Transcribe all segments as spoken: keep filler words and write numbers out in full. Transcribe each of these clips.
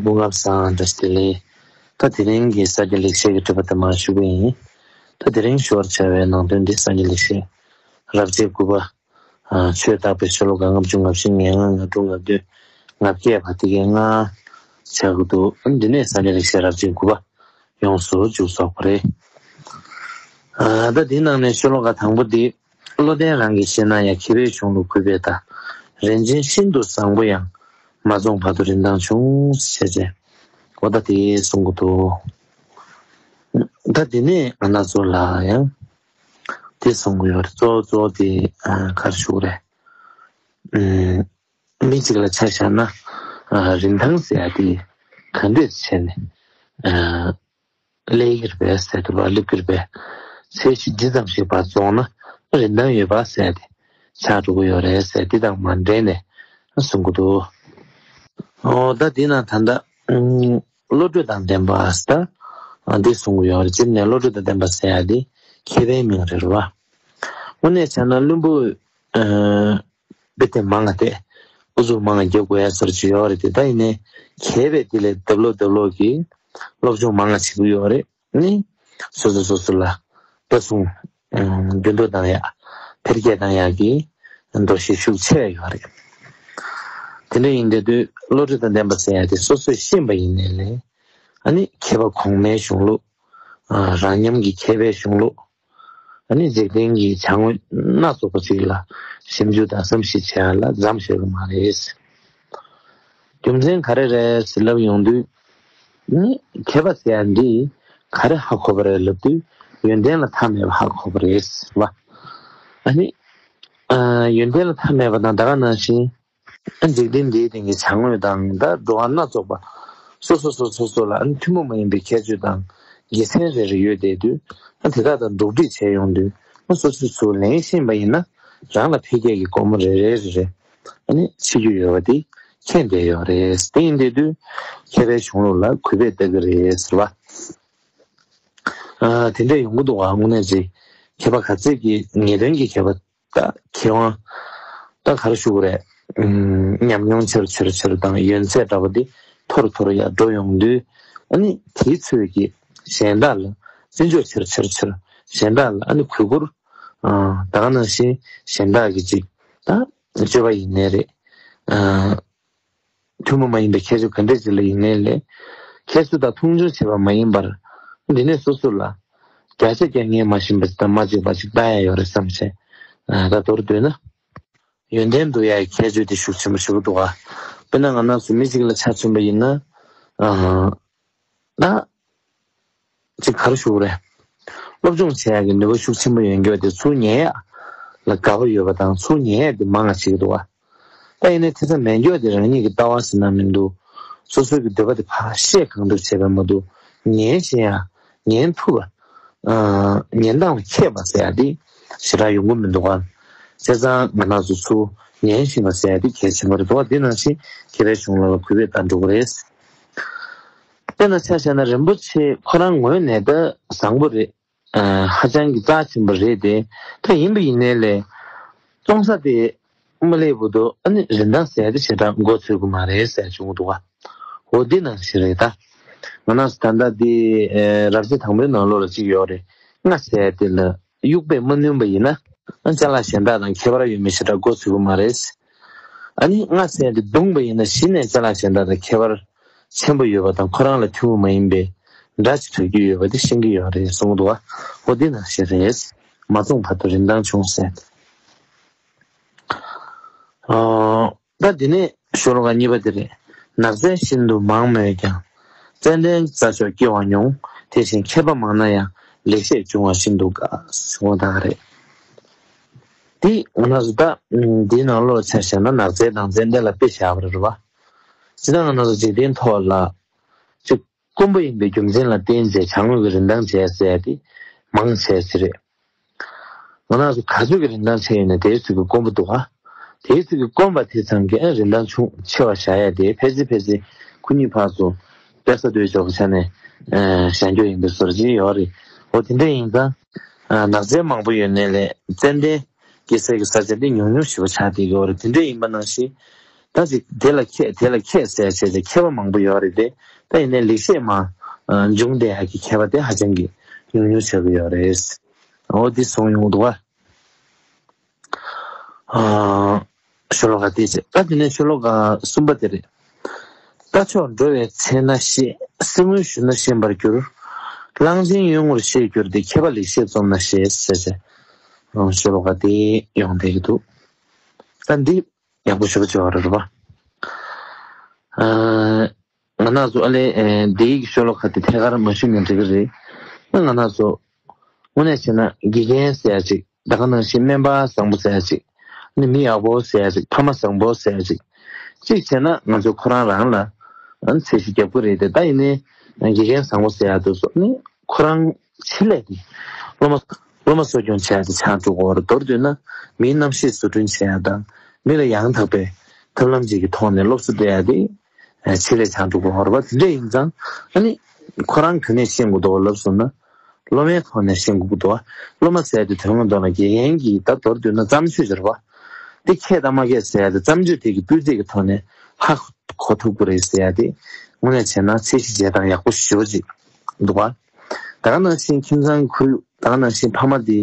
སྐུ་ངལ་བཟང་། བཀྲ་ཤིས་བདེ་ལེགས། ད་དེ་རིང་གི་ས་སྐྱ་ལེགས་བཤད་ཀྱི་འགྲེལ་པ་དེ་མར་ཞུ་གི་ཡིན། ད་དེ་རིང་ཞུ་བར་བྱ་བའི་ནང་དོན་འདི་ས་སྐྱ་ལེགས་བཤད་རབ་བྱེད་དགུ་པ། ཨ། ཆོས་བརྟག་པའི་ཤོ་ལོ་ཀ་ལྔ་བཅུ་ང་བཞི། ང་ལྔ། ང་དྲུག། ང་བདུན། ང་བརྒྱད་པ་དེ་གའི་ལྔ་ཆགས་ཀྱི་འདུག་འདི་ནས་ས་སྐྱ་ལེགས་བཤད་རབ་བྱེད་དགུ་པ་ཡོངས་སུ་མཇུག་རྫོགས་པ་རེད། ཨ། ད་འདི་ནང་ནས་ཤོ་ལོ་ཀ་དང་པོ་འདི། བློ་ལྡན་རང་གིས་ཤེས་ན་ཡང་། མཁས་པའི་གཞུང་ལུགས་གུས་པས་བལྟ། རིན་ཆེན་ཤིན་ཏུ་བཟང་པོ་ཡང་། མ་བཙོངས་བར་དུ་རིན་ཐང་ཆུང་། ཞེས་བྱས། འོ་ད་དེ་གསུང་གི་འདུག་ད་དེ་ནས་ང་རང་ཚོ་ལ་ཡང་དེ་གསུང་གི་ཡོད་རེད། གཙོ་བོ་གཙོ་བོ་དེ་ག་རེ་ཞུ་དགོས་རེད། ཨུམ། མི་གཅིག་ལ་ཆ་བཞག་ན། ཨ། རིན་ཐང་ཟེར་ཡ་དེ་ག་འདྲས་བྱས་ནས། ཨ། སླེབས་ཀྱི་རེད་པས་ཟེར་དུས་ལ། སླེབས་ཀྱི་རེད་པས། ཚད་གཞི་འདི་ཙམ་ཞིག་བར་རྫོགས་ན་རིན་ཐང་ཡོད་པ་ཟེར་ཏེ་ཆགས་འགྲོ་གི་ཡོད་རེད་ཟེར། འདི་དང་མ་འབྲེལ་ནས་གསུང་གི་འདུག་འོ་ད་འདི་ན་ད་ལྟ་ཨུམ། བློ་གྲོས་དང་ལྡན་པ་ཟེར། ཨ། འདི་གསུང་གི་ཡོད་རེད། སྤྱིར་ནས་བློ་གྲོས་དང་ལྡན་པ་ཟེར་ཡ་འདི་མཁས་པའི་མིང་རེད་བ། དངོས་གནས་བྱས་ན་བླུན་པོ། ཨ། དཔེ་དེབ་མང་ང་བལྟས། ཨུ་ཚུགས་མང་ང་རྒྱབ་དགོས་ཡ་ཚོར་ཅིག་ཡོད་རེད་དེ། ད་ཡིན་ནའི་མཁས་པས་དེ་ལས་ལྡབ་ལོག་ལྡབ་ལོག་གིས་སློབ་སྦྱོང་མང་ང་བྱེད་ཀྱི་ཡོད་རེད། ནི་སོ་སོ་སོ་སོ་ལ་ལྟ་སྲུང་། ཨ། འགྱུར་ལྡོག་བཏང་ཡ། འཕེལ་རྒྱས་བཏང་ཡ་གི་འདུ་ཤེས་ཤུགས་ཆེ་ཡོད་རེད། དེ་འདྲ་ཡིན་དུས་བློ་གྲོས་དང་ལྡན་པ་ཟེར་ཡ་དེ་སོ་སོས་ཤེས་པ་ཡིན་ནའི་ལས། ཨ་ནི་མཁས་པ་གོང་མའི་གཞུང་ལུགས། ཨ། རང་ཉམས་ཀྱི་མཁས་པའི་གཞུང་ལུགས། ཨ་ནི་འཇིག་རྟེན་གྱི་བྱ་དངོས་སྣ་ཚོགས་པ་ཅིག་ལ་ཞིབ་འཇུག་དང་བསམ་གཞིག་བྱེད་ཡ་ལ་མཚམས་བཞག་གི་མ་རེད། རྒྱུ་མཚན་ག་རེ་རེད་ཟེར་ལབ་ཡོང་དུས། ནི་མཁས་པ་ཟེར་ཡ་འདི་ག་རེ་ཧ་གོ་བ་རེད་ལབ་དུས། ཡོན་ཏན་ལ་མཐའ་མེད་པ་ཧ་གོ་བ་རེད་ཟེར་བ། ཨ་ནི། ཨ། ཡོན་ཏན་ལ་མཐའ་མེད་པ་དང་ད་ག་ནང་བཞིན། ཨ། འཇིག་རྟེན་འདིའི་སྟེང་གི་བྱ་དངོས་དང་ད་འགྲོ་བ་སྣ་ཚོགས་པ་སོ་སོ་སོ་སོ་སོ་ལ། ཨ། ཐུན་མོང་མ་ཡིན་པའི་ཁྱད་ཆོས་དང་དགེ་མཚན་རེ་རེ་ཡོད་བསྡད་དུས། ཨ། དེ་དག་དང་འགྲོགས་འདྲིས་བྱས་ཡོང་དུས། ཨ། སོ་སོས་ཚུར་ལེན་ཤེས་པ་ཡིན་ན། རང་ལ་འཕེལ་རྒྱས་ཀྱི་སྒོ་མོ་རེ་རེ་རེ་རེ། ཨ་ནི་ཕྱེ་རྒྱུ་ཡོད་པ་དེ་མཁྱེན་བསྡད་ཡོད་རེད། དེ་ཡིན་བསྡད་དུས་མཁས་པའི་གཞུང་ལུགས་ལ་གུས་པས་ལྟ་གི་རེད་ཟེར་བ། ཨ། དེ་འདྲ་ཡོང་གི་འདུག་བ། དངོས་གནས་ཅིག་མཁས་པ་ག་ཚད་ཀྱི་ངེས་དོན་གྱི་མཁས་པ། ད་མཁས་དབང་། ད་ག་རེ་ཞུ་དགོས་རེད། ཨུམ། ཉམས་མྱོང་ཆེར་ཆེར་ཆེར་དང་ཡོན་ཚད་འདྲ་པོ་དེ་མཐོ་རུ་མཐོ་རུ་ཡར་འགྲོ་ཡོང་དུས། ཨ་ནི་དེའི་ཚོད་ཀྱིས་གཞན་དག་ལ་བརྩི་འཇོག་ཆེར་ཆེར་ཆེར། གཞན་དག་ལ་ཨ་ནི་གུས་བཀུར། ཨ། ད་ག་ནང་བཞིན་གཞན་དག་གིས་ཅིག་ད་སྤྱོད་པ་ཡིན་ནའི་རེད། ཨ། ཐུན་མོང་མ་ཡིན་པའི་ཁྱད་ཆོས་ག་འདྲ་ཅིག་ལ་ཡིན་ནའི་ལས། ཁྱད་གསོད་དང་མཐོང་ཆུང་བྱེད་པ་མ་ཡིན་པར། འདི་ནས་སོ་སོ་ལ་བརྒྱ་ཆ་བརྒྱ་ངས་མ་ཤེས་པ་ཅིག་དང་མ་འཇིགས་པ་ཅིག་ལྟ་ཡ་ཡོད་རེད་བསམ་བྱས། ཨ། ད་མདོར་བསྡུས་ན། ཡོན་ཏན་འདུ་ཡ་ཡི་ཁྱད་ཆོས་དེ་ཤུགས་ཆེན་པོ་ཞིག་འདུག་ག་དཔེར་ན་ང་རང་ཚོ་མི་གཅིག་ལ་ཆ་མཚོན་པ་ཡིན་ན། ཨ། ད་ཅིག་ག་རེ་ཞུ་དགོས་རེད། སློབ་སྦྱོང་བྱེད་ཡག་གི་ནུས་པ་ཤུགས་ཆེན་པོ་ཡོད་མཁན་དེ་ཚུར་ཉན་ཡག་ལ་དགའ་པོ་ཡོད་པ་དང་། ཚུར་ཉན་ཡག་དེ་མང་ང་བྱེད་ཀྱི་འདུག་བ། ད་ཡིན་ནའི་དེ་ཚོ་མེད་མཁན་དེ་རང་ཉིད་ཀྱི་ལྟ་བ་ཟེར་ན་མི་འདུག་སོ་སོའི་གི་འདོད་པ་དེ་ཕར་བཤད་གང་ཐུབ་བྱས་པ་མ་གཏོགས། ཉན་ཤེས་ཡག་ཉན་ཐུབ་པ། ཨ། ཉན་སྟངས་ལ་མཁས་པ་ཟེར་ཡག་དེ་ཞེ་དྲག་ཡོང་གི་མི་འདུག་ག་བྱས་ཙང་ང་རང་ཚོ་ཚུར་ཉན་ཤེས་པ་ཟེར་ཡག་དེ་གལ་ཆེན་པོ་རེད་འདུག་ག་དེ་ནང་བཞིན་མཁས་པའི་གཞུང་ལུགས་ལ་གུས་པས་ལྟ་འགྲོ་གི་རེད། དཔེར་ན་ཆ་བཞག་ན་རིན་པོ་ཆེ་ཁོ་རང་ངོས་ནས་ད་བཟང་པོ་རེད། ཨ། ཧ་ཅང་གི་རྩ་ཆེན་པོ་རེད་དེ། ད་ཡིན་པ་ཡིན་ནའི་ལས། བཙོང་ས་དེ་མ་སླེབས་བར་དུ་ཨ་ནི་རིན་ཐང་ཟེར་ཡ་དེ་ཞེ་དྲག་མགོ་ཚོད་ཀྱི་མ་རེད་ཟེར་བྱུང་འདུག་ག་འོ་འདི་ནང་བཞིན་རེད་ད། ང་རང་ཚོ་ད་ལྟ་འདི། ཨ། རབ་བྱེད་དང་པོའི་ནང་ལོགས་ལ་གཅིག་ཡོད་རེད། རྔ་ཟེར་ཡ་དེ་ལ་དབྱུག་པས་མ་བསྣུན་པ་ཡིན་ན། ཨ། ཅ་ལག་གཞན་དག་དང་ཁྱད་པར་ཡོད་མེད་ཞེ་དྲག་མགོ་ཚོད་ཀྱི་མ་རེད། ཨ་ནི་རྔ་ཟེར་ཡ་དེ་བརྡུངས་པ་ཡིན་ན་གཞི་ནས་ཅ་ལག་གཞན་དག་དང་ཁྱད་པར་ཆེན་པོ་ཡོད་པ་དང་། ཁོ་རང་ལ་ཐུན་མོང་མ་ཡིན་པའི་སྒྲ་ཅིག་གྲགས་རྒྱུ་ཡོད་པ་དེ་ཤེས་ཀྱི་ཡོད་རེད་གསུངས་འདུག་ག་འོ་འདི་ནང་བཞིན་རེད། མ་བཙོངས་བར་དུ་རིན་ཐང་ཆུང་ཟེར། ཨོ། ད་འདི་ནས་ཤོ་ལོ་ཀ་གཉིས་པ་དེ་རེད། ནགས་ཚལ་ཤིན་ཏུ་མང་མོད་ཀྱང་། ཙན་དན་རྩྭ་མཆོག་སྐྱེ་བ་མྱོང་། དེ་བཞིན་མཁས་པ་མང་ན་ཡང་། ལེགས་བཤད་འབྱུང་བ་ཤིན་ཏུ་དཀའ། ཟེར་བ་དག་རེད། འདི་ང་རང་ཚོ་ད་འདིའི་ནང་ལོགས་ཆ་བཞག་ན་ནགས་ཚལ་དང་ཙན་དན་ལ་དཔེ་བཞག་པ་རེད་བ། སྤྱིར་ན་ང་རང་ཚོ་འཇིག་རྟེན་ཐོག་ལ་ཅིག་དཀོན་པོ་ཡིན་པའི་རྒྱུ་མཚན་ལ་བརྟེན་བྱས་བྱ་དངོས་ཀྱི་རིན་ཐང་བྱས་ཟེར་ཡ་དེ་མང་ཆེ་ཟེར་རེད། ང་རང་ཚོ་ག་ཚོད་ཀྱི་རིན་ཐང་ཆེ་ཡོད་ན་དེའི་ཚོད་ཀྱི་དཀོན་པོ་འདུག་ག་དེའི་ཚོད་ཀྱི་དཀོན་པ་དེ་ཙམ་གྱིས་རིན་ཐང་ཆུང་ཆེ་བ་བཞག་ཡ་དེ་ཕལ་ཆེར་ཕལ་ཆེར་ཁོ་གཉིས་ཕར་ཚུར་དཔེ་ས་དོད་འཇོག་པའི་ཆ་ནས་བཞག་རྒྱུ་ཡིན་པའི་བཟོ་འདྲ་ཅིག་ཡོད་རེད། འོ་དེ་འདྲ་ཡིན་ཙང་། ནགས་ཚལ་མང་པོ་ཡོད་ནའི་ལས་ཙན་དན་སྐྱེ་སའི་གི་ས་ཆ་དེ་ཉུང་ཉུང་ཞེ་པོ་ཆགས་བསྡད་ཀྱི་ཡོད་རེད། དེ་འདྲ་ཡིན་པ་ནང་བཞིན་ ད་ཅིག་དེ་ལ་མཁས་དེ་ལ་མཁས་ཟེར་བྱས་ཏེ་མཁས་པ་མང་པོ་ཡོད་རེད་དེ། ད་ཡིན་ནའི་ལེགས་བཤད་མ་འབྱུང་བསྡད་ཡག་གི་མཁས་པ་དེ་ཧ་ཅང་གི་ཉུང་ཉུང་ཆགས་ཀྱི་ཡོད་རེད། འོ་འདི་གསུངས་ཡོང་འདུག་བ། ཨ། ཤོ་ལོ་ཀ་དེ་བྱས། ད་དེ་ནས་ཤོ་ལོ་ཀ་གསུམ་པ་དེ་རེད། རྟ་མཆོག་འགྲོ་བའི་ཚེ་ན་ཤེས། གསེར་དངུལ་ཞུ་ན་ཤེས་པར་འགྱུར། གླང་ཆེན་གཡུལ་ངོར་ཤེས་འགྱུར་ཏེ། མཁས་པ་ལེགས་བཤད་རྩོམ་ན་ཤེས་ཟེར་བྱས། ཨ། ཤོ་ལོ་ཀ་དེ་ཡོང་བསྡད་ཀྱི་འདུག་ད་འདི་ཡག་པོ་ཞེ་པོ་ཅིག་ཡོད་རེད་པ། ཨ། ང་རང་ཚོ་ཨ་ལས་ཨེ་འདིའི་ཤོ་ལོ་ཀ་དེ་ཐད་ཀར་མ་ཞུས་ན་འགྲིག་གི་རེད། ང་རང་ཚོ་དངོས་གནས་བྱས་ན་དགེ་རྒན་ཟེར་ཡ་ཅིག་ད་ག་ནང་བཞིན་སྨན་པ་བཟང་པོ་ཟེར་ཡ་ཅིག་ནི་མི་ཡག་པོ་ཟེར་ཡ་ཅིག་ཕ་མ་བཟང་པོ་ཟེར་ཡ་ཅིག་གཅིག་བྱས་ན་ང་ཚོ་ཁོ་རང་རང་ལ་ཨ་ནི་ཚད་གཞི་རྒྱབ་ཀྱི་རེད་དེ། ད་ཡིན་ནའི་དགེ་རྒན་བཟང་པོ་ཟེར་ཡ་དེ་ཚོ་ནི་ཁོ་རང་ཆེད་ལས་དེ་སློབ་མ་སློབ་མ་གསོ་སྐྱོང་བྱེད་ཡ་དེ་ཆགས་འགྲོ་གི་ཡོད་རེད། མདོར་བསྡུས་ན་མིའི་རྣམ་ཤེས་བཟོ་སྐྲུན་བྱེད་ཡ་དང་མི་ལ་ཡང་དག་པའི་ཐབས་ལམ་ཅིག་གི་ཐོག་ནས་སློབ་གསོ་སྤྲད་ཡ་དེ་ཆེད་ལས་ཆགས་འགྲོ་གི་ཡོད་རེད་པ། དེ་འདྲ་ཡིན་ཙང་ཨ་ནི་ཁོ་རང་ག་ནས་ཤེས་དགོས་འདུག་ལབ་སོང་ན། སློབ་མའི་ཐོག་ནས་ཤེས་དགོས་ཀྱི་འདུག་སློབ་མ་ཟེར་དེ་དོན་ངོ་ཐོག་ལ་དགེ་རྒན་གྱིས་ད་མདོར་བསྡུས་ན་བརྩམས་ཆོས་ཅིག་རེད་པ། དེ་མཁས་དང་མ་མཁས་ཟེར་ཡ་དེ་བརྩམས་ཆོས་དེ་གི་སྤུས་ཚད་ཀྱི་ཐོག་ནས་ཧ་གོ་ཐུབ་ཀྱི་རེད་ཟེར་ཡ་དེ་དངོས་གནས་བྱས་ན་ཚད་གཞི་འཇལ་སྟངས་ཡག་པོ་ཞེ་པོ་ཅིག་འདུག་པ། ད་ག་ནང་བཞིན་ཁྱིམ་ཚང་ཁོར་ཡུག་ད་ག་ནང་བཞིན་ཕ་མ་དེ་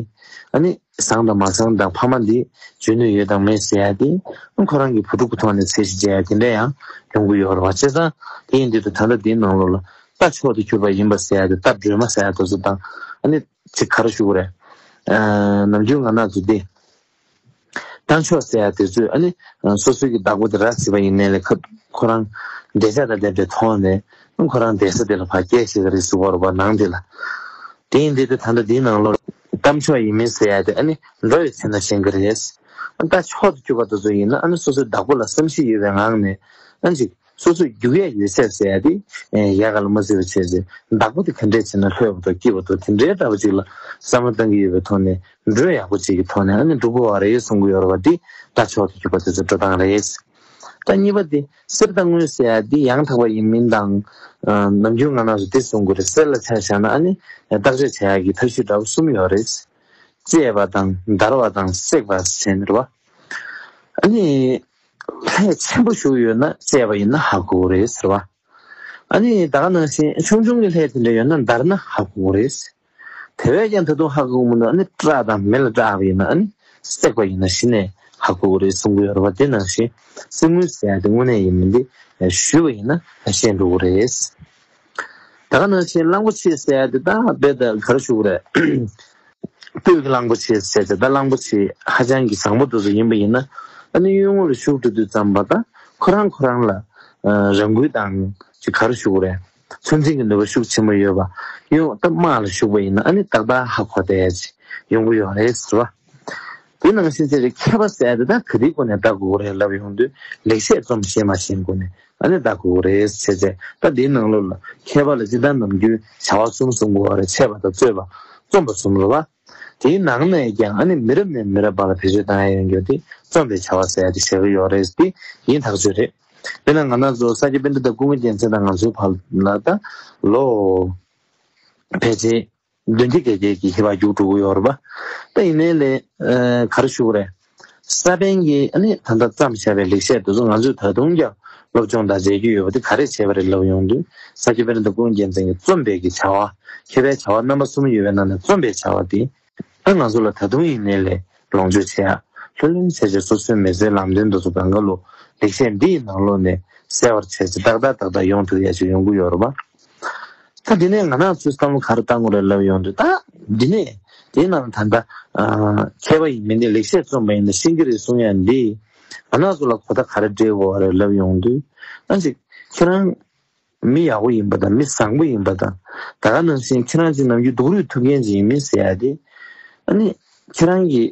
ཨ་ནི་བཟང་དང་མ་བཟང་དང་ཕ་མ་དེ་འཇོན་ནུས་ཡོད་དང་མེད་ཟེར་ཡ་དེ་ཁོ་རང་གི་བུ་ཕྲུག་གི་ཐོག་ནས་ཚད་གཞི་འཇལ་ཡ་དེ་འདྲ་ཡང་ཡོང་གི་ཡོད་རེད་པ། བྱས་ཙང་དེ་ཡིན་དུས་ད་ལྟ་དེའི་ནང་ལོགས་ལ། རྟ་མཆོག་ཏུ་གྱུར་པ་ཡིན་པ་ཟེར་ཡ་དེ། རྟ་སྒྲོལ་མ་ཟེར་ཡ་དེ་ཚོ་དང་། ཨ་ནི་ཅིག་ག་རེ་ཞུ་དགོས་རེད། ཨ། ནམ་རྒྱུན་ང་རང་ཚོ་འདི་རྟ་མཆོག་ཟེར་ཡ་དེ་ཚོས་ཨ་ནི་སོ་སོའི་གི་བདག་པོ་དེ་ར་བཟི་བ་ཡིན་ནའི་ལས་ཁ་ཁོ་རང་འདོད་ཆགས་དང་ལྡན་པའི་ཐོག་ནས་ཁོ་རང་བསྡད་ས་དེ་ལ་ཕར་སྐྱེལ་བྱེད་ཀྱི་རེད་ཟེར་བ་རེད་པ། ནང་དེ་ལ། དེ་ཡིན་དུས་དེ་ད་ལྟ་འདིའི་ནང་ལོགས་རྟ་མཆོག་ཡིན་མིན་ཟེར་ཡ་དེ་ཨ་ནི་འགྲོ་བའི་ཚེ་ན་ཤེས་ཀྱི་རེད། རྟ་མཆོག་ཏུ་གྱུར་པ་དེ་ཚོ་ཡིན་ན་ཨ་ནི་སོ་སོའི་བདག་པོ་ལ་བསམ་ཤེས་ཡོད་པའི་ངང་ནས་ཨ་ནི་ཅིག་སོ་སོའི་རྒྱུག་ཡས་ཡོད་ཚད་ཟེར་ཡ་དེ་ཡག་ག་ལ་མ་བརྩི་བ་བྱས་ཚེ། བདག་པོ་དེ་ག་འདྲས་བྱས་ན་ལྷོད་པ་དང་སྐྱིད་པ་དང་དེ་འདྲའི་འདྲ་པོ་ཅིག་ལ་བསམ་བློ་བཏང་གི་ཡོད་པའི་ཐོག་ནས་འགྲོས་ཡག་པོ་ཅིག་གི་ཐོག་ནས་ཨ་ནི་འགྲོ་དགོས་པ་རེད་གསུང་གི་ཡོད་རེད་པ། འདི་རྟ་མཆོག་ཏུ་གྱུར་པ་དེ་ཚོ་འགྲོ་སྟངས་རེད། ད་གཉིས་པ་དེ་གསེར་དང་དངུལ་ཟེར་ཡ་འདི་ཡང་དག་པ་ཡིན་མིན་དང་། ནམ་རྒྱུན་ང་རང་ཚོ་འདི་གསུང་གི་རེད། གསེར་ལ་ཆ་བཞག་ན་ཨ་ནི་བརྟག་དཔྱད་བྱེད་ཡ་གི་ཐབས་ཤེས་འདྲ་པོ་གསུམ་ཡོད་རེད། གཙེས་པ་དང་འདར་བ་དང་བསྲེགས་པ་ཟེར་ནི་རེད་པ། ཨ་ནི། ལྷས་ཆེན་པོ་ཞིག་ཡོད་ན་གཙེས་པ་ཡིན་ན་ཧ་གོ་གི་རེད་ཟེར་བ། ཨ་ནི་ད་ག་ནང་བཞིན་ཆུང་ཆུང་གི་ལྷས་དེ་འདྲ་ཡོད་ན་འདར་ན་ཧ་གོ་གི་རེད། དེ་བས་ཀྱང་ད་དུང་ཧ་གོ་གི་མི་འདུག་ཨ་ནི་སྐྲག་དང་མེ་ལ་སྐྲག་པ་ཡིན་ན་ཨ་ནི་བསྲེགས་པ་ཡིན་ན་གཞི་ནས་ཧ་གོ་གི་རེད་གསུང་གི་ཡོད་རེད་པ། དེ་ནང་བཞིན་གསེར་དངུལ་ཟེར་ཡ་དེ་དངོས་གནས་ཡིན་མིན་དེ་ཞུས་པ་ཡིན་ན་ཤེས་འགྲོ་གི་རེད། ད་ག་ནང་བཞིན་གླང་པོ་ཆེ་ཟེར་ཡ་དེ་ད་རྦད་དེ་ག་རེ་ཞུ་དགོས་རེད། སྤོས་ཀྱི་གླང་པོ་ཆེ་ཟེར་ཏེ་ད་གླང་པོ་ཆེ་ཧ་ཅང་གི་བཟང་པོ་དེ་ཚོ་ཡིན་པ་ཡིན་ན། ཨ་ནི་གཡུལ་ངོ་ལ་ཞུགས་འགྲོ་དུས་ཙམ་པ་ད་ཁོ་རང་ཁོ་རང་ལ་རང་འགུལ་དང་ཅིག་ག་རེ་ཞུ་དགོས་རེད། ཚོད་འཛིན་གྱི་ནུས་པ་ཤུགས་ཆེན་པོ་ཡོད་པ། གཡུལ་ད་དམག་ལ་ཞུགས་པ་ཡིན་ན་ཨ་ནི་ཏག་ཏག་ཧ་གོ་བསྡད་ཡ་ཅིག་ཡོང་གི་ཡོད་རེད་ཟེར་བ། དེ་ནང་བཞིན་ཟེར་རེད། མཁས་པ་ཟེར་ཡ་དེ་ད་ག་དེའི་སྒོ་ནས་བལྟ་དགོས་རེད་ལབ་ཡོང་དུས་ལེགས་བཤད་རྩོམ་ཤེས་མ་ཤེས་སྒོ་ནས་ཨ་ནི་བལྟ་དགོས་རེད་ཟེར་བྱས། ད་དེའི་ནང་ལོགས་ལ་མཁས་པ་ལ་སྤྱིར་བཏང་ནམ་རྒྱུན་བྱ་བ་གསུམ་གསུང་གི་ཡོད་རེད། འཆད་པ་དང་རྩོད་པ་རྩོམ་པ་གསུམ་རེད་པ། དེའི་ནང་ནས་ཀྱང་ཨ་ནི་མི་རབས་ནས་མི་རབས་བར་ལ་བེད་སྤྱོད་བཏང་ཡ་ཡོང་རྒྱུ་དེ་རྩོམ་པའི་བྱ་བ་ཟེར་ཡ་དེ་བཞག་གི་ཡོད་རེད། དེ་ཡིན་ཐག་ཆོད་རེད། དཔེར་ན་ང་རང་ཚོ་ས་སྐྱ་པཎྜི་ཏ་ཀུན་དགའ་རྒྱལ་མཚན་དང་ང་ཚོའི་བར་ལ་ད་ལོ་ཕལ་ཆེར་བདུན་ཅུ་བརྒྱད་བརྒྱད་ཀྱི་ཧེ་བག་རྒྱུགས་འགྲོ་གི་ཡོད་རེད་པ། ད་ཡིན་ནའི་ལས་ཨ་ག་རེ་ཞུ་དགོས་རེད། ས་པཎ་གྱིས་ཨ་ནི་ད་ལྟ་བརྩམས་བཞག་པའི་ལེགས་བཤད་དེ་ཚོ་ང་ཚོས་ད་དུང་ཀྱང་སློབ་སྦྱོང་དང་མཇལ་རྒྱུ་ཡོད་པ་དེ་ག་རེ་བྱས་པ་རེད་ལབ་ཡོང་དུས། ས་སྐྱ་པཎྜི་ཏ་ཀུན་དགའ་རྒྱལ་མཚན་གྱིས་རྩོམ་པའི་གི་བྱ་བ། མཁས་པའི་བྱ་བ་རྣམ་པ་གསུམ་ཡོད་པའི་ནང་ནས་རྩོམ་པའི་བྱ་བ་དེ། ཨ་ང་ཚོ་ལ་ད་དུང་ཡིན་ནའི་ལས་ལོངས་སྤྱོད་བྱེད་ཡ། ལྷོད་ལྷོད་བྱས་བྱས་སོ་སོའི་མི་ཚེའི་ལམ་སྟོན་དེ་ཚོ་སྒང་ག་ལ་ལེགས་བཤད་འདི་ཡི་ནང་ལོགས་ནས་གསལ་བར་བྱས་ཚེ་ཏག་ཏག་ཏག་ཏག་ཡོང་ཐུབ་ཡ་ཅིག་ཡོང་གི་ཡོད་རེད་པ། ད་འདི་ནས་ང་རང་ཚོས་བསམ་བློ་ག་རེ་བཏང་དགོས་རེད་ལབ་ཡོང་དུས། ད་འདི་ནས་དེའི་ནང་ད་ལྟ་ཨ་མཁས་པ་ཡིན་མིན་དེ་ལེགས་བཤད་རྩོམ་པ་ཡིན་ན་ཤེས་ཀྱི་རེད་གསུང་ཡ་འདི་ང་རང་ཚོ་ལ་གོ་བརྡ་ག་རེ་སྤྲད་དགོས་རེད་ལབ་ཡོང་དུས། ཨ་ཅིག་ཁྱེད་རང་མི་ཡག་པོ་ཡིན་པ་དང་མི་བཟང་པོ་ཡིན་པ་དང་། ད་ག་ནང་བཞིན་ཁྱེད་རང་ཅིག་ནམ་རྒྱུན་སྡུག་རུས་ཐུབ་མཁན་ཅིག་ཡིན་མིན་ཟེར་ཡ་དེ། ཨ་ནི་ཁྱེད་རང་གིས་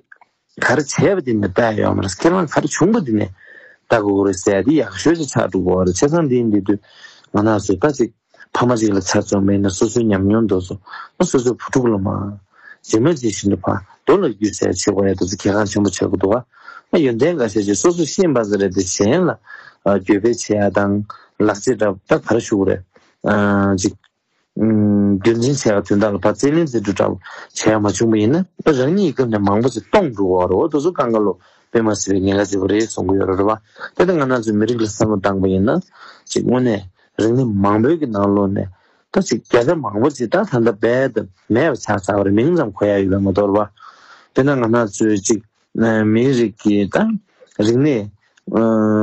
ག་རེ་བྱས་པ་དེ་ནས་ལྟ་ཡ་ཡོད་མ་རེད། ཁྱེད་རང་ག་རེ་བྱུང་པ་དེ་ནས་ལྟ་དགོས་རེད་ཟེར་ཡ་དེ་ཡག་ཤོས་ཅིག་ཆགས་འགྲོ་གི་རེད། བྱས་ཙང་འདི་ཡིན་དུས་ང་རང་ཚོས་ད་ཅིག་ཕ་མ་ཅིག་ལ་ཆ་མཚོན་པ་ཡིན་ན་སོ་སོའི་ཉམས་མྱོང་དེ་ཚོ། ཨ་སོ་སོའི་བུ་ཕྲུག་ལ་མ་ཇི་མ་ཇི་བཞིན་དུ་ཕར་མདོ་ལ་བརྒྱུད་ཟེར་བྱེད་དགོས་ཡ་དེ་ཚོ་གལ་འགངས་ཆེན་པོ་ཆགས་ཀྱི་འདུག་ག་ཨ་ཡོན་ཏན་འགའ་ཤས་ཅིག་སོ་སོ་ཤེས་པ་ཙམ་རེད་དེ་གཞན་ལ་ཨ་བརྒྱུད་སྤེལ་བྱེད་ཡ་དང་ལག་རྗེས་འདྲ་ད་ག་རེ་ཞུ་དགོས་རེད། ཨ་ཅིག་ཨམ་རྒྱུན་འཛིན་བྱེད་ཡ་དོན་དག་ལ་ཕར་རྩིས་ལེན་རྩིས་སྤྲོད་འདྲ་བྱེད་ཡ་མ་བྱུང་བ་ཡིན་ན་ད་རང་ཉིད་ཀྱི་སྐབས་ནས་མང་པོ་ཞིག་སྟོངས་འགྲོ་གི་རེད། འོ་དེ་ཚོ་སྒང་ག་ལ་ དཔེ་མ་སྲིད་པའི་ཉེན་ཁ་ཆེ་བོ་རེད་གསུང་གི་ཡོད་རེད་བ། དེ་ལྟ་ང་རང་ཚོའི་མི་རིགས་ལ་བསམ་བློ་བཏང་པ་ཡིན་ན་ཅིག་དངོས་གནས་རིག་གནས་མང་པོའི་གི་ནང་ལོགས་ནས་ད་ཅིག་བརྒྱ་ཆ་མང་པོ་ཅིག་ད་ད་ལྟ་རྦད་དེ་མེད་པ་ཆགས་ཚར་བ་རེད། མིང་ཙམ་གོ་ཡ་ཡོད་པ་མ་གཏོགས་རེད་བ། དེ་ན་ང་རང་ཚོའི་ཅིག་མིའི་རིགས་ཀྱི་ད་རིག་གནས་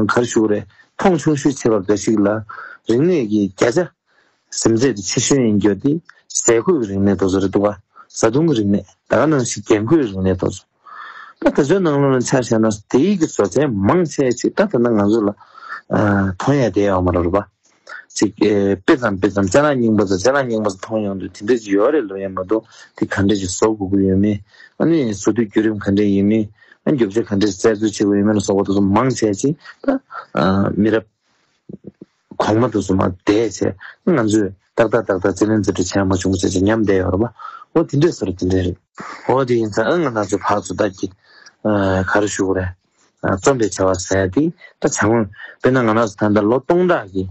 ག་རེ་ཞུ་དགོས་རེད། མཐོང་ཆུང་ཤོས་ཆེ་བ་འགའ་ཞིག་ལ་རིག་གནས་ཀྱི་བརྒྱ་ཆ་སེམས་ཚད་དེ་ཆེ་ཤོས་ཡིན་རྒྱུ་དེ་ཟས་གོས་ཀྱི་རིག་གནས་དེ་ཚོ་རེད་འདུག་ག་བཟའ་བཏུང་གི་རིག་གནས། ད་ག་ནང་བཞིན་རྒྱན་གོས་རིག་གནས་དེ་ཚོ། ད་དེ་ཚོའི་ནང་ལོགས་ལ་ཆ་བཞག་ན་དེའི་གི་བཟོ་རྩལ་མང་ཆེ་ཅིག་ད་ད་ལྟ་ང་ཚོ་ལ་མཐོང་ཡ་དེ་ཡོད་མ་རེད་བ། ཅིག་དཔེ་ཙམ་དཔེ་ཙམ་ཅ་ལག་རྙིང་པ་ཚོ་ཅ་ལག་རྙིང་པ་ཚོ་མཐོང་ཡོང་དུས་དེ་འདྲ་ཅིག་ཡོད་རེད་ལབ་ཡ་མ་གཏོགས་དེ་ག་འདྲ་ཅིག་བཟོ་དགོས་ཀྱི་ཡོད་མེད། ཨ་ནི་བཟོ་དུས་བརྒྱུད་རིམ་ག་འདྲ་ཡིན་མིན། ཨ་ནི་རྒྱུ་ཆ་ག་འདྲ་རྩད་གཅོད་བྱེད་དགོས་ཡོད་མེད་ལ་སོགས་པ་དེ་ཚོ་མང་ཆེ་ཅིག་ད་མི་རབས་གོང་མ་དེ་ཚོ་མར་བསྡད་བྱས་ང་ཚོས་ཏག་ཏག་ཏག་ཏག་རྩིས་ལེན་རྩིས་སྤྲོད་བྱས་མ་བྱུང་བྱས་བྱས་ཉམས་བསྡད་ཡོད་རེད་པ། འོ་དེ་འདྲས་ཟེར་དེ་འདྲས་རེད། འོ་དེ་ཡིན་ཙང་ཨ་ང་རང་ཚོ་ཕར་ཚུར་ལྟ་གི་ག་རེ་ཞུ་དགོས་རེད། རྩོམ་པའི་བྱ་བ་ཟེར་ཡ་དེ་ད་བྱ་དངོས་དཔེར་ན་ང་རང་ཚོ་ད་ལྟ་ལོ་སྟོང་ཕྲག་གི་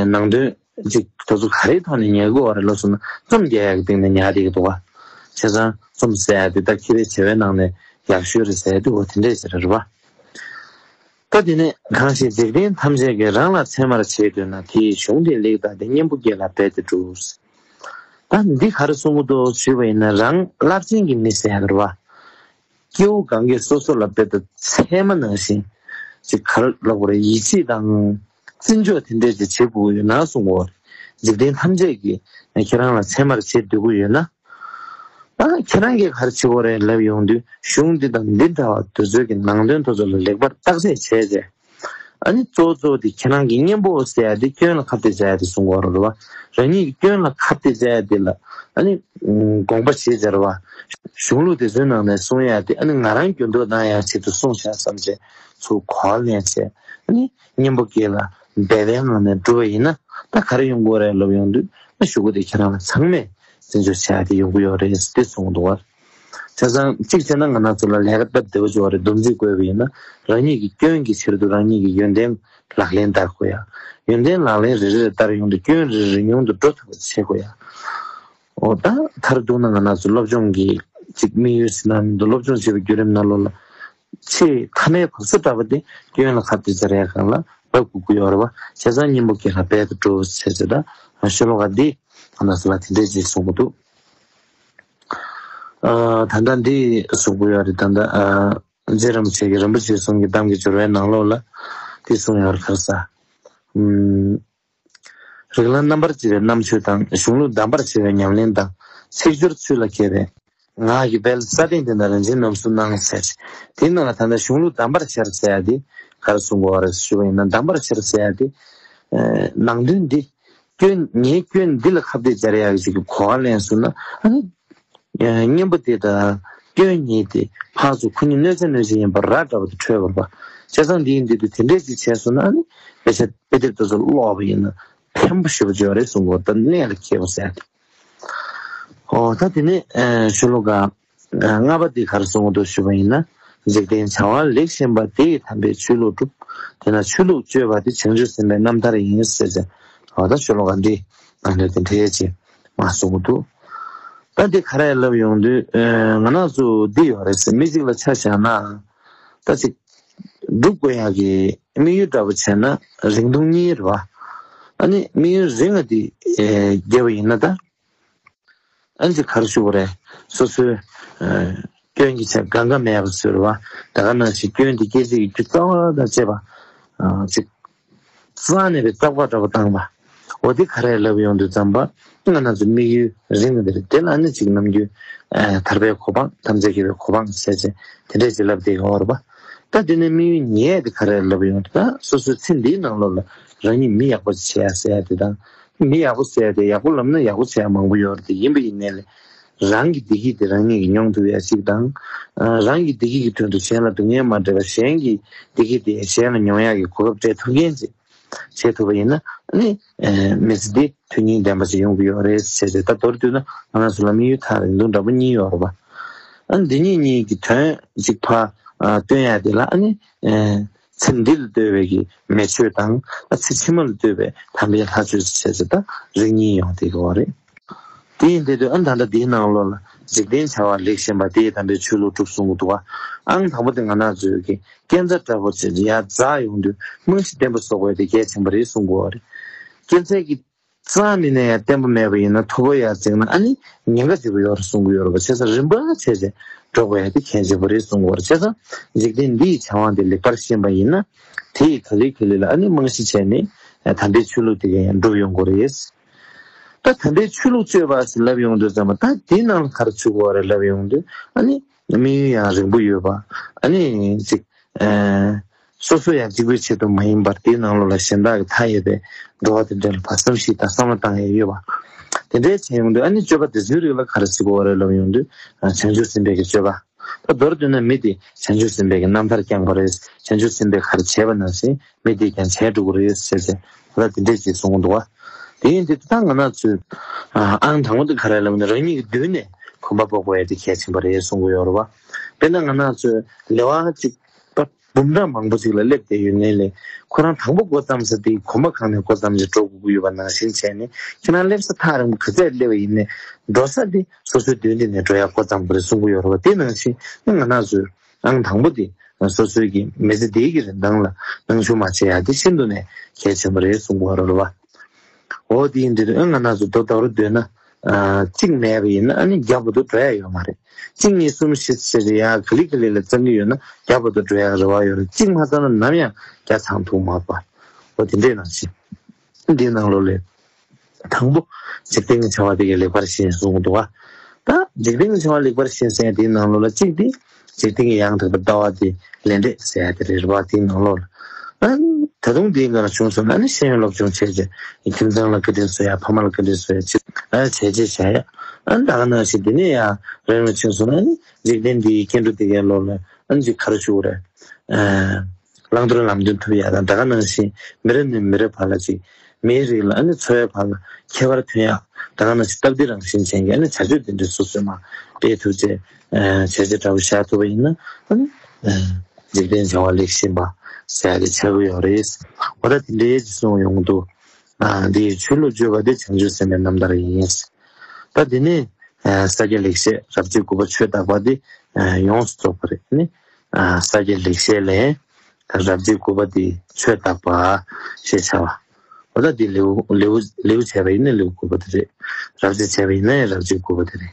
ནང་དོན་ཅིག་དེ་ཚོ་ག་རེའི་ཐོག་ནས་ཉར་དགོས་པ་རེད་ལབ་སོང་ན་རྩོམ་རྒྱག་ཡག་གི་སྟེང་ནས་ཉར་བསྡད་ཀྱི་འདུག་ག་བྱས་ཙང་རྩོམ་ཟེར་ཡ་དེ་ད་མཁས་པའི་བྱ་བའི་ནང་ནས་ཡག་ཤོས་རེད་ཟེར་ཡ་དེ་འོ་དེ་འདྲས་ཟེར་རེད་པ། ད་དེ་ནས་གང་ཞིག་འཇིག་རྟེན་ཐམས་ཅད་ཀྱིས་རང་ལ་ཚད་མར་བྱེད་འདོད་ན་དེའི་གཞུང་དེ་ལེགས་བལྟས་ཏེ་གཉེན་པོ་དགེ་ལ་འབད་དེ་བསྒྲུབས། ད་འདི་ག་རེ་གསུང་གི་འདུག་ཞུས་པ་ཡིན་ན་རང་རླབས་ཆེན་གྱི་མི་ཟེར་ཡ་རེད་པ། སྐྱེ་བོ་གང་གིས་སོ་སོ་ལ་དཔེ་ལྟ་ཚད་མ་ནང་བཞིན་ཅིག་ག་རེ་ལབ་དགོས་རེད། ཡིད་ཆེས་དང་བརྩི་འཇོག་དེ་འདྲས་ཅིག་བྱེད་དགོས་ཀྱི་ཡོད་ན་གསུང་གི་ཡོད་རེད། འཇིག་རྟེན་ཐམས་ཅད་ཀྱིས་ཁྱེད་རང་ལ་ཚད་མར་བྱེད་འདོད་ཀྱི་ཡོད་ན། ཨ་ཁྱེད་རང་གིས་ག་རེ་བྱེད་དགོས་རེད་ལབ་ཡོང་དུས་གཞུང་འདི་དང་འདི་འདྲ་བ་དེ་ཚོའི་གི་ནང་དོན་དེ་ཚོ་ལ་ལེགས་པར་བརྟག་དཔྱད་བྱས་རྗེས། ཨ་ནི་གཙོ་བོ་གཙོ་བོ་དེ་ཁྱེད་རང་གི་གཉེན་པོ་ཟེར་ཡ་དེ་སྐྱོན་ལ་ཁ་གཏད་བྱ་ཡ་དེ་གསུང་གི་ཡོད་རེད་པ། རང་ཉིད་ཀྱི་སྐྱོན་ལ་ཁ་གཏད་བྱ་ཡ་དེ་ལ་ཨ་ནི་དགོངས་པ་བཞེས་བྱས་རེད་པ། གཞུང་ལུགས་དེ་ཚོའི་ནང་ནས་གསུང་ཡ་དེ་ཨ་ནི་ང་རང་འགྱུར་ལྡོག་གཏོང་ཡ་ཆེད་དུ་གསུངས་བཞག་བསམ་བྱས་ཚུར་གོ་བ་ལེན་བྱས། ཨ་ནི་གཉེན་པོ་དགེ་ལ་འབད་པའི་ངང་ནས་བསྒྲུབས་པ་ཡིན་ན་ད་ག་རེ་ཡོང་གི་ཡོད་རེད་ལབ་ཡོང་དུས་ཨ་གཞུག་གུ་དེ་ཁྱེད་རང་ལ་ཚང་མས་བརྩི་འཇོག་བྱ་ཡ་དེ་ཡོང་གི་ཡོད་རེད་ཟེར་ཏེ་གསུངས་འདུག་བ། བྱས་ཙང་གཅིག་བྱས་ན་ང་རང་ཚོ་ལ་ལས་ཀ་སྟབས་བདེ་བོ་བྱུང་བ་རེད། སྡོམ་རྩིས་བཀོད་པ་ཡིན་ན་རང་ཉིད་ཀྱི་སྐྱོན་གྱི་ཕྱིར་དུ་རང་ཉིད་ཀྱི་ཡོན་ཏན་ལག་ལེན་བསྟར་དགོས་ཡ། ཡོན་ཏན་ལག་ལེན་རེ་རེ་ལ་བསྟར་ཡོང་དུས་སྐྱོན་རེ་རེ་ཉུང་དུ་འགྲོ་ཐུབ་པ་བྱེད་དགོས་ཡ། འོ་ད་མཐར་གཏུགས་ན་ང་རང་ཚོ་སློབ་སྦྱོང་གི་ཅིག་དམིགས་ཡུལ་ཟེར་ན་མི་འདུག་སློབ་སྦྱོང་བྱེད་པའི་བརྒྱུད་རིམ་ནང་ལོགས་ལ་ཆེས་མཐའ་མའི་བབས་ས་འདྲ་པོ་དེ་སྐྱོན་ལ་ཁ་གཏད་བྱ་ཡ་སྒང་ལ་བབས་དགོས་ཀྱི་ཡོད་རེད་བ། བྱས་ཙང་གཉེན་པོ་དགེ་ལ་འབད་དེ་བསྒྲུབས་བྱས་ཙང་ད་ཤོ་ལོ་ཀ་འདི་ང་རང་ཚོ་ལ་དེ་འདྲས་ཅིག་གསུང་གི་འདུག་ཨ། ད་ལྟ་འདི་གསུང་གི་ཡོད་རེད། ད་ལྟ་ཨ། རྗེ་རིན་པོ་ཆེ་གིས་རིན་པོ་ཆེ་གསུམ་གྱི་གཏམ་གྱི་སྦྱོར་བའི་ནང་ལོགས་ལ་འདི་གསུངས་ཡོད་རེད། ག་རེ་ཟེར། ཨུམ། རིགས་ལམ་རྣམ་པར་དཔྱོད་པའི་རྣམ་དཔྱོད་དང་། གཞུང་ལུགས་གདམས་པར་བྱེད་པའི་ཉམས་ལེན་དང་། ཚིག་སྦྱོར་ཚུལ་ལ་མཁས་པའི་ངག་གི་དཔལ། ས་སྟེང་འདི་ན་རིན་ཆེན་རྣམ་གསུམ་སྣང་ཟེར། དེའི་ནང་ལ་ད་ལྟ་གཞུང་ལུགས་གདམས་པར་བྱེད་ཟེར་ཡ་དེ་ག་རེ་གསུང་དགོས་པ་རེད་ཞུ་བ་ཡིན་ན། གདམས་པར་བྱེད་ཟེར་ཡ་དེ་ནང་དོན་འདི། སྐྱོན། ངའི་སྐྱོན་འདི་ལ་ཁ་གཏད་བྱ་ཡག་ཅིག་གི་གོ་བ་ལེན་སོང་ན་ཨ་ནི་གཉེན་པོ་དེ་དང་སྐྱོན་གཉིས་དེ་ཕར་ཚུར་ཁོ་གཉིས་གནོད་འཚེ་གནོད་བྱེད་ཡིན་པ་ར་འདྲ་པོ་དེ་འཕྲོད་པ་རེད་པ། བྱས་ཙང་འདི་ཡིན་དུས་དེ་འདྲས་ཅིག་བྱས་སོང་ན་ཨ་ནི་དཔེ་ཆ་དཔེ་དེབ་དེ་ཚོ་ཀློག་པ་ཡིན་ན་ཕན་པ་ཞེ་པོ་ཅིག་ཡོད་རེད་གསུང་གི་ཡོད། ད་གནད་ལ་འཁེལ་བ་ཟེར་ཡ་དེ། ཨོ་ད་དེ་ནས་ཤོ་ལོ་ཀ་ལྔ་པ་འདི་ག་རེ་གསུང་གི་འདུག་ཞུས་པ་ཡིན་ན། འཇིག་རྟེན་བྱ་བ་ལེགས་ཤེས་པ། དེ་ཡིས་དམ་པའི་ཆོས་ལུགས་སྒྲུབ། དེས་ན་ཆོས་ལུགས་སྤྱོད་པ་དེ་བྱང་ཆུབ་སེམས་དཔའི་རྣམ་ཐར་ཡིན་ཟེར་ཅིང་། འོ་ད་ཤོ་ལོ་ཀ་འདི་ནང་དོན་དེ་འདྲའི་ཅིག་མར་གསུང་གི་འདུག་ད་འདི་ག་རེ་ལབ་ཡོང་དུས་ང་རང་ཚོ་འདི་ཡོད་རེད་ཟེར། མི་གཅིག་ལ་ཆ་བཞག་ན་ད་ཅིག་སྒྲུབ་དགོས་ཡག་གི་དམིགས་ཡུལ་འདྲ་པོ་བྱས་ན་རིང་ཐུང་གཉིས་རེད་བ། ཨ་ནི་དམིགས་ཡུལ་རིང་བ་འདི་བརྒྱབ་པ་ཡིན་ན་ད། ཨ་ནི་ག་རེ་ཞུ་དགོས་རེད། སོ་སོའི་སྐྱོན་གྱི་ཆ་གང་ག་མེད་པ་བཟོས་རེད་བ། ད་ག་ནང་བཞིན་སྐྱོན་དེ་སྐྱེད་བྱེད་ཀྱི་རྒྱུ་རྩ་བ་དང་བཅས་པ་ཅིག་རྩ་ནས་པའི་རྩག་པ་འདྲ་པོ་བཏང་པ། འོ་དེ་ག་རེ་ལབ་ཡོང་དུས་ཙམ་པ་ང་རང་ཚོ་དམིགས་ཡུལ་རིང་བ་དེ་རེད། དེ་ལ་ཨ་ནི་ཅིག་ནམ་རྒྱུན་ཐར་པའི་གོ་འཕང་། ཐམས་ཅད་མཁྱེན་པའི་གོ་འཕང་ཟེར་བྱས་དེ་འདྲས་ཅིག་ལབ་བསྡད་ཀྱི་ཡོད་རེད་བ། ད་དེ་ནས་དམིགས་ཡུལ་ཉེ་དེ་ག་རེ་ལབ་ཡོང་དུས་ད་སོ་སོའི་ཚེ་འདིའི་ནང་ལོགས་ལ་རང་ཉིད་མི་ཡག་པོ་ཅིག་བྱེད་ཡ་ཟེར་ཡ་དེ་དང་། མི་ཡག་པོ་ཟེར་ཡ་དེ་ཡག་པོ་ལབ་ན་ཡག་པོ་བྱེད་ཡ་མང་པོ་ཡོད་རེད། དེ་ཡིན་པ་ཡིན་ནའི་ལས་རང་གི་བདེ་སྐྱིད་དེ་རང་ཉིད་ཀྱིས་མྱོང་ཐུབ་ཡ་ཅིག་དང་། རང་གི་བདེ་སྐྱིད་ཀྱི་དོན་དུ་གཞན་ལ་སྡུག་བསྔལ་མ་སྤྲད་པར་གཞན་གྱི་བདེ་སྐྱིད་དེ་གཞན་ལ་མྱོང་ཡག་གི་གོ་སྐབས་སྤྲད་ཐུབ་མཁན་ཅིག་བྱེད་ཐུབ་པ་ཡིན་ན་ཨ་ནི་མི་ཚེ་འདི་དོན་སྙིང་ལྡན་པ་ཅིག་ཡོང་གི་ཡོད་རེད་ཟེར་ཏེ། ད་མདོར་བསྡུས་ན་ང་རང་ཚོ་ལ་དམིགས་ཡུལ་ཐག་རིང་ཐུང་འདྲ་པོ་གཉིས་ཡོད་རེད་པ། ཨ་ནི་འདི་གཉིས་གཉིས་ཀྱི་དོན་ཅིག་ཕར་སྟོན་ཡ་དེ་ལ་ཨ་ནི་ཚེ་འདི་ལ་ལྟོས་པའི་གི་མི་ཆོས་དང་། ཚེ་ཕྱི་མ་ལ་ལྟོས་པའི་དམ་པའི་ལྷ་ཆོས་ཟེར་བྱས་ཙང་ད་རིགས་གཉིས་ཡོང་བསྡད་ཀྱི་ཡོད་རེད། དེ་ཡིན་དུས་ཨ་ནི་ད་ལྟ་འདིའི་ནང་ལོགས་ལ་འཇིག་རྟེན་བྱ་བ་ལེགས་ཤེས་པ། དེ་ཡིས་དམ་པའི་ཆོས་ལུགས་སྒྲུབ་གསུང་གི་འདུག་བ། ཨང་དང་པོ་དེ་ང་རང་ཚོའི་གི་སྐས་འཛེག་འདྲ་པོ་བྱས་ཏེ་ཡར་འཛེགས་ཡོང་དུས་རྨང་གཞི་བརྟན་པོ་བཟོ་དགོས་དེ་གལ་ཆེན་པོ་རེད་གསུང་གི་ཡོད་རེད། སྐས་འཛེག་གི་རྩ་ནས་ནས་ཡང་བརྟན་པོ་མེད་པ་ཡིན་ན་མཐོ་པོ་ཡར་འཛེགས་ན་ཨ་ནི་ཉེན་ཁ་ཆེན་པོ་ཡོད་རེད་གསུང་གི་ཡོད་རེད་པ། བྱས་ཙང་རིམ་པ་བྱས་ཏེ་འགྲོ་དགོས་ཡ་དེ་གལ་ཆེན་པོ་རེད་གསུང་གི་ཡོད་རེད། བྱས་ཙང་འཇིག་རྟེན་འདིའི་བྱ་བ་འདི་ལེགས་པར་ཤེས་པ་ཡིན་ན་དེ་ཡི་ག་ལེ་ག་ལེ་ལ་ཨ་ནི་རྨང་གཞི་བྱས་ནས་དམ་པའི་ཆོས་ལུགས་དེ་ག་ཡང་འགྲུབ་ཡོང་གི་རེད། ད་དམ་པའི་ཆོས་ལུགས་སྤྱོད་པ་ཟེར་ལབ་ཡོང་དུས་ཙམ་པ་ད་དེའི་ནང་ལ་ག་རེ་ཚུད་དགོས་རེད་ལབ་ཡོང་དུས་ཨ་ནི་དམིགས་ཡུལ་ཡང་རིང་པོ་ཡོད་པ། ཨ་ནི་ཅིག་ཨ་སོ་སོ་ཡང་གཅིག་པུའི་ཆེད་དུ་མ་ཡིན་པར་དེའི་ནང་ལོགས་ལ་གཞན་དག་གི་མཐའ་ཡས་པའི་འགྲོ་བ་དེ་འདྲ་ལ་བསམ་གཞིག་དང་བསམ་བློ་བཏང་ཡས་ཡོད་པ། དེ་འདྲའི་བྱས་ཡོང་དུས་ཨ་ནི་སྤྱོད་པ་དེ་ཚོའི་རིགས་ལ་ག་རེ་ཟེར་དགོས་རེད་ལབ་ཡོང་དུས་ཨ་བྱང་ཆུབ་སེམས་དཔའི་གི་སྤྱོད་པ། ད་མདོར་བསྡུས་ན་མི་དེ་བྱང་ཆུབ་སེམས་དཔའི་གི་རྣམ་ཐར་བསྐྱངས་པ་རེད། བྱང་ཆུབ་སེམས་དཔས་ག་རེ་བྱས་པ་ནང་བཞིན་མི་དེས་ཀྱང་བྱས་འགྲོ་གི་རེད་ཟེར་ཏེ་ད་དེ་འདྲས་ཅིག་གསུངས་འདུག་བ། དེ་ཡིན་དུས་ད་ང་རང་ཚོས་ཨང་དང་པོ་དེ་ག་རེ་ལབ་ན་རང་ཉིད་ཀྱི་མདུན་ནས་གོམ་པ་སྤོ་དགོས་ཡ་དེ་གལ་ཆེན་པོ་རེད་གསུང་གི་ཡོད་རེད་བ། དཔེར་ན་ང་རང་ཚོས་ལེ་དབར་གཅིག་པ་འབུམ་ཕྲག་མང་པོ་ཅིག་ལ་སླེབས་བསྡད་ཡོད་ནའི་ལས་ཁོ་རང་དང་པོ་འགོ་བརྩམས་ས་དེ་གོམ་པ་གང་ནས་འགོ་བརྩམས་ཅིག་འགྲོ་དགོས་ཀྱི་ཡོད་པ་ནང་བཞིན་བྱས་ནས་ཁྱེད་རང་སླེབས་ས་ཐག་རིང་པོ་ག་ཚད་སླེབས་པ་ཡིན་ནའི་འགྲོ་ས་དེ་སོ་སོའི་མདུན་དེ་ནས་འགྲོ་ཡ་འགོ་བརྩམས་པ་རེད་གསུང་གི་ཡོད་རེད་བ། དེ་ནང་བཞིན་ང་རང་ཚོས་ཨང་དང་པོ་དེ་སོ་སོའི་གི་མི་ཚེ་འདིའི་གི་རིན་ཐང་ལ་སྣང་ཆུང་མ་བྱེད་ཡ་དེ་ཤིན་ཏུ་ནས་གལ་ཆེན་པོ་རེད་གསུང་གི་ཡོད་རེད་བ། འོ་དེ་ཡིན་དུས་ཨ་ང་རང་ཚོ་རྡོ་རྡོ་རུ་སྡོད་ན་ཨ་གཅིག་མེད་པ་ཡིན་ན་ཨ་ནི་བརྒྱ་བར་དུ་འགྲོ་ཡ་ཡོད་མ་རེད། གཅིག་གཉིས་གསུམ་བཞི་ཟེར་ཏེ་ཡ་ག་ལེ་ག་ལེ་ལ་བརྩམས་ཀྱི་ཡོད་ན་བརྒྱ་བར་དུ་འགྲོ་ཡ་རེ་བ་ཡོད་རེད། གཅིག་མ་བརྩམས་ན་ནམ་ཡང་བརྒྱ་ཚང་ཐུབ་མ་རེད་པ། འོ་དེ་འདྲས་ནང་བཞིན་འདིའི་ནང་ལོགས་ལས། དང་པོ། འཇིག་རྟེན་གྱི་བྱ་བ་དེ་གའི་ལེགས་པར་ཤེས་གསུངས་འདུག་བ། ད་འཇིག་རྟེན་གྱི་བྱ་བ་ལེགས་པར་ཤེས་ཟེར་ཡ་དེའི་ནང་ལོགས་ལ་གཅིག་དེ། འཇིག་རྟེན་གྱི་ཡང་དག་པའི་ལྟ་བ་དེ་ལས་འབྲས་ཟེར་ཡ་དེ་རེད་བ། དེའི་ནང་ལོགས་ལ། ཨ། ད་དུང་དེའི་སྒང་ལ་བྱུང་སོང་ན་ཨ་ནི་ཤེས་ཡོན་སློབ་སྦྱོང་བྱས་རྗེས་ཁྱིམ་ཚང་ལ་བཀའ་དྲིན་གསོ་ཡ་ཕ་མ་ལ་བཀའ་དྲིན་གསོ་ཡ་ཅིག་ཨ་བྱས་རྗེས་བྱ་ཡ། ཨ་ད་ག་ནང་བཞིན་དེ་ནས་ཡང་རིང་ལ་བྱུང་སོང་ན་ཨ་ནི་འཇིག་རྟེན་འདིའི་སྐྱེ་འགྲོ་དེ་གའི་ལོགས་ལ་ཨ་ནི་ཅིག་ག་རེ་ཞུ་དགོས་རེད། ཨ། བླང་དོར་ལམ་སྟོན་ཐུབ་ཡ་དང་ད་ག་ནང་བཞིན་མི་རབས་ནས་མི་རབས་བར་ལ་ཅིག་མིའི་རིགས་ལ་ཨ་ནི་འཚོ་བའི་བར་ལ་ཁྱད་པར་ཐོན་ཡ་ད་ག་ནང་བཞིན་སྟབས་བདེ་རང་བཞིན་ཅན་གྱི་ཨ་ནི་བྱ་སྤྱོད་དེ་འདྲ་སོ་སོས་མ་སྤེལ་ཐུབ་ཚེ་བྱས་རྗེས་འདྲ་བོ་བཞག་ཐུབ་པ་ཡིན་ན་ཨ་ནི་འཇིག་རྟེན་བྱ་བ་ལེགས་ཤིང་པ་ཟེར་ཡ་དེ་ཆགས་ཀྱི་ཡོད་རེད། འོ་ད་དེ་འདྲའི་གསུང་ཡོང་གི་འདུག་འདིའི་ཆོས་ལུགས་སྤྱོད་པ་དེ་བྱང་ཆུབ་སེམས་དཔའི་རྣམ་ཐར་ཡིན། ད་དེ་ནས་ས་སྐྱ་ལེགས་བཤད་རབ་བྱེད་དགུ་པ་ཆོས་བརྟག་པ་དེ་ཡོངས་སུ་རྫོགས་པ་རེད་ནི། ས་སྐྱ་ལེགས་བཤད་ལས་རབ་བྱེད་དགུ་པ་དེ་ཆོས་བརྟག་པ་ཞེས་བྱ་བ། འོ་ད་དེ་ལེའུ་ལེའུ་ལེའུ་བྱས་པ་ཡིན་ན་ལེའུ་དགུ་པ་དེ་རེད། རབ་བྱེད་བྱས་པ་ཡིན་ན་ཡང་རབ་བྱེད་དགུ་པ་དེ་རེད།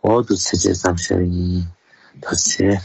འོ་དུ་ཚེ་ཆེ་ཙམ་བྱས་པ་ཡིན། ད་ཚེ།